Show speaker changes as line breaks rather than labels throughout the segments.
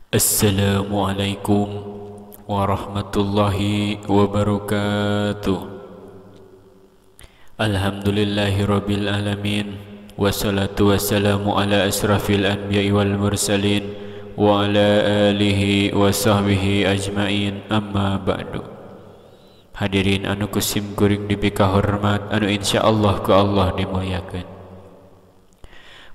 Assalamualaikum warahmatullahi wabarakatuh. Alhamdulillahirabbil alamin, wassalatu wassalamu ala asrafil anbiya'i wal mursalin wa ala alihi wa sahbihi ajmain, amma ba'du. Hadirin anu kusim kuring dipika hormat, anu insyaallah ku Allah dimuliakeun.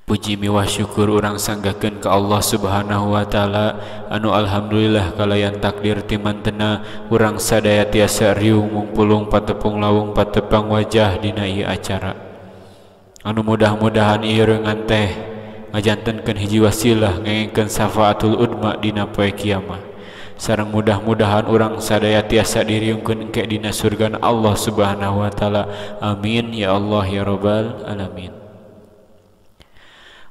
Puji miwah syukur urang sanggakeun ka Allah Subhanahu wa taala, anu alhamdulillah kalayan takdir timantena urang sadaya tiasa riung mungpulung patepung lawung patepang wajah dina ieu acara. Anu mudah-mudahan ieu reungan teh ngajantenkeun hiji wasilah ngengkeun syafaatul udma dina poe kiamah. Sareng mudah-mudahan urang sadaya tiasa diriungkeun engke dina surgana Allah Subhanahu wa taala. Amin ya Allah ya rabbal alamin.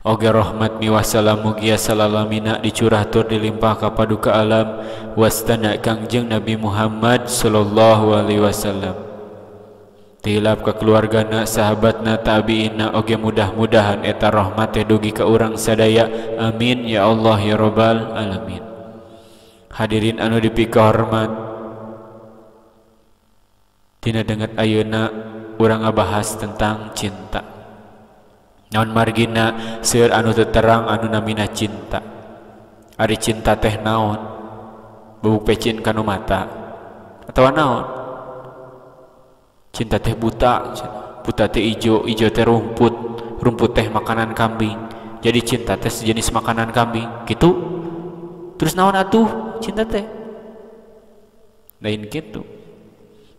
Oge rahmat miwah salam mugia salalamina dicurah tur dilimpah ka paduka alam wastana Kangjeng Nabi Muhammad sallallahu alaihi wasallam. Tilap ka keluargana, sahabatna, tabiina, oge mudah-mudahan eta rahmat teh dugi ka urang sadaya. Amin ya Allah ya rabbal alamin. Hadirin anu dipika hormat, tina denget ayeuna urang ngabahas tentang cinta. Naon margina seueur anu teu terang anu namina cinta. Ari cinta teh naon? Bubuk pecin kanu mata atawa naon? Cinta teh buta, buta teh ijo, ijo teh rumput, rumput teh makanan kambing. Jadi cinta teh sejenis makanan kambing, gitu. Terus naon atuh cinta teh? Lain gitu.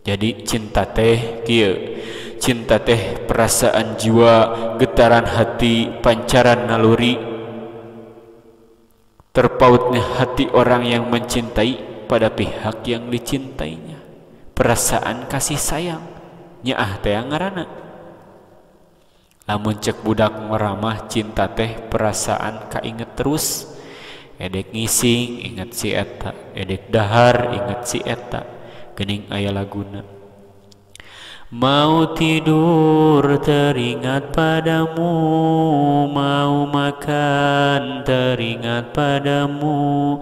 Jadi cinta teh kieu. Cinta teh perasaan jiwa, getaran hati, pancaran naluri, terpautnya hati orang yang mencintai pada pihak yang dicintainya. Perasaan kasih sayang nyaah teh ngaranna. Lamun cek budak meramah, cinta teh perasaan kainget terus. Edek ngising inget si eta, edek dahar inget si eta. Geuning aya laguna. Mau tidur teringat padamu, mau makan teringat padamu,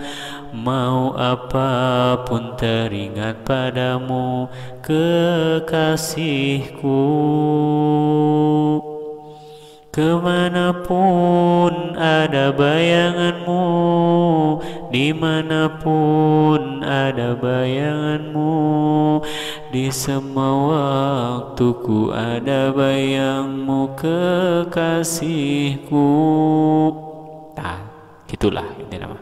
mau apapun teringat padamu, kekasihku. Kemanapun ada bayanganmu, dimanapun ada bayanganmu, di semua waktuku ada bayangmu, kekasihku. Tah, gitulah intina mah.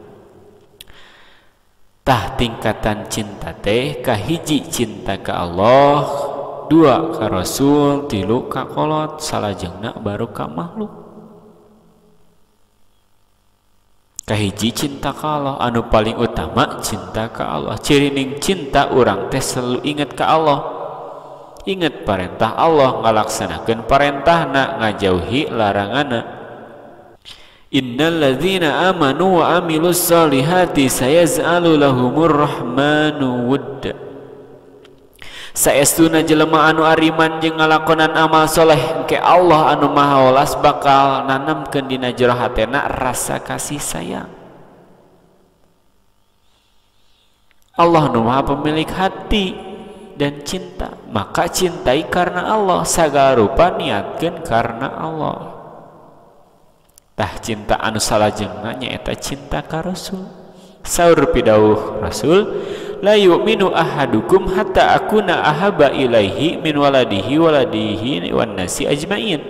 Tah tingkatan cinta teh kahiji cinta ka Allah, dua ka Rasul, tilu ka kolot, salajengna baru ka makhluk. Kahiji cinta ka Allah, anu paling utama cinta ka Allah. Cirining cinta urang teh selalu inget ka Allah, inget parentah Allah, ngalaksanakeun parentahna, ngajauhi laranganna. Innalladzina amanu wa amilus solihati sayaj'alu lahumur rahmanu wudda. Saestuna jelema anu ariman jeung ngalakonan amal soleh, engke Allah anu maha welas bakal nanamkeun dina jero hatena rasa kasih sayang. Allah nu maha pemilik hati dan cinta, maka cintai karena Allah, sagala rupa niatkeun karena Allah. Tah cinta anu salajengna nyaeta cinta ka Rasul. Saur pidauh Rasul, la yu'minu ahadukum hatta akuna ahaba ilaihi min waladihi waladihi wan nasi ajmain.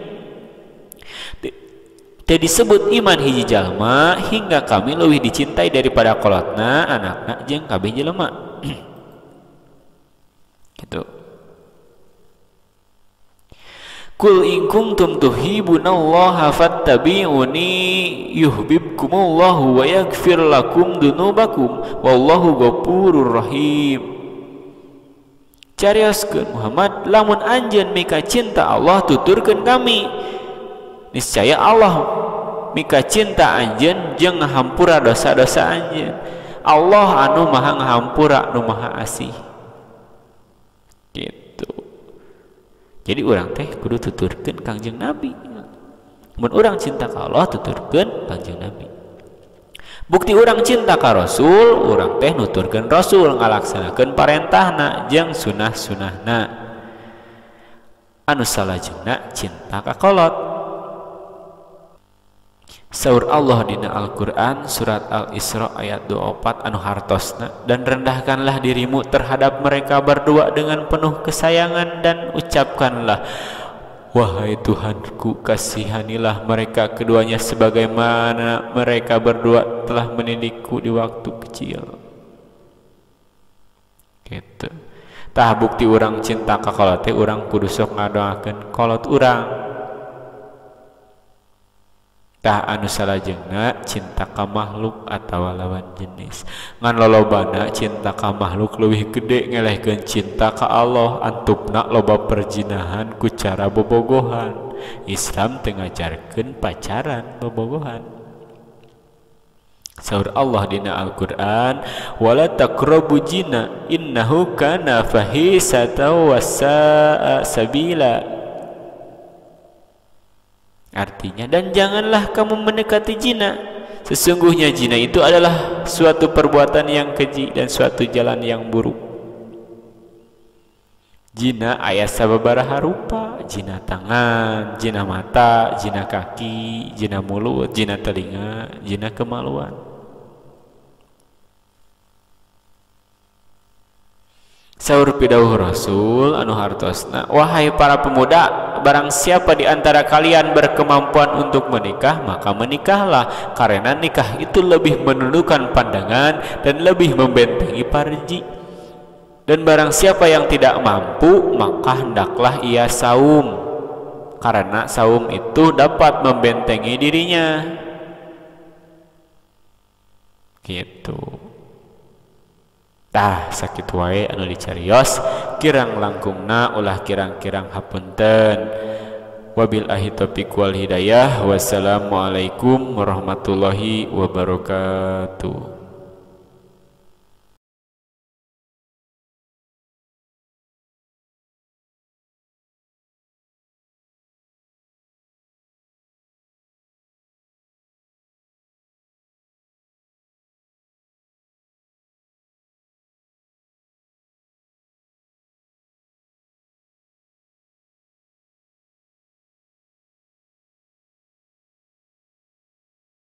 Teu disebut iman hiji jalma hingga kami leuwih dicintai daripada kolotna, anakna jeung kabeh jelema. Gitu. Kul in kuntum tuhibbunallaha fattabi'uni yuhibbukumullahu wa yaghfir lakum dunubakum wallahu ghafurur rahim. Carioskeun Muhammad, lamun anjeun mika cinta Allah tuturkeun kami, niscaya Allah mika cinta anjeun jeung ngahampura dosa-dosa anjeun. Allah anu maha ngahampura, nu maha asih. Gitu. Jadi urang teh kudu tuturkeun Kangjeng Nabi. Mun urang cinta ka Allah tuturkeun Kangjeng Nabi. Bukti urang cinta ka Rasul, urang teh nuturkeun Rasul, ngalaksanakeun parentahna jeung sunah-sunahna. Anu salajengna cinta ka kolot. Saur Allah dina Al-Qur'an surat Al-Isra ayat 24 anu hartosna, dan rendahkanlah dirimu terhadap mereka berdua dengan penuh kesayangan dan ucapkanlah, wahai Tuhanku, kasihanilah mereka keduanya sebagaimana mereka berdua telah mendidikku di waktu kecil. Gitu. Tah bukti urang cinta ka kolot teh urang kudu sok ngadoakeun kolot urang. Tah anu salajengna cinta ka makhluk atawa lawan jenis. Ngan lolobana cinta ka makhluk leuwih gede ngelehkeun cinta ka Allah, antupna loba perjinahan ku cara bobogohan. Islam teu ngajarkeun pacaran bobogohan. Saur Allah dina Al-Qur'an, wala taqrabu zina innahu kana fahisatan wa sa'a sabila. Artinya, dan janganlah kamu mendekati zina. Sesungguhnya zina itu adalah suatu perbuatan yang keji dan suatu jalan yang buruk. Zina aya sababaraha rupa, zina tangan, zina mata, zina kaki, zina mulut, zina telinga, zina kemaluan. Saur pidauh Rasul anu hartosna, wahai para pemuda, barang siapa di antara kalian berkemampuan untuk menikah, maka menikahlah, karena nikah itu lebih menundukkan pandangan dan lebih membentengi parji. Dan barang siapa yang tidak mampu, maka hendaklah ia saum, karena saum itu dapat membentengi dirinya. Gitu. Tah sakitu wae anu dicarios, kirang langkungna ulah kirang-kirang hapunten. Wabillahi taufiq wal hidayah. Wassalamualaikum warahmatullahi wabarakatuh.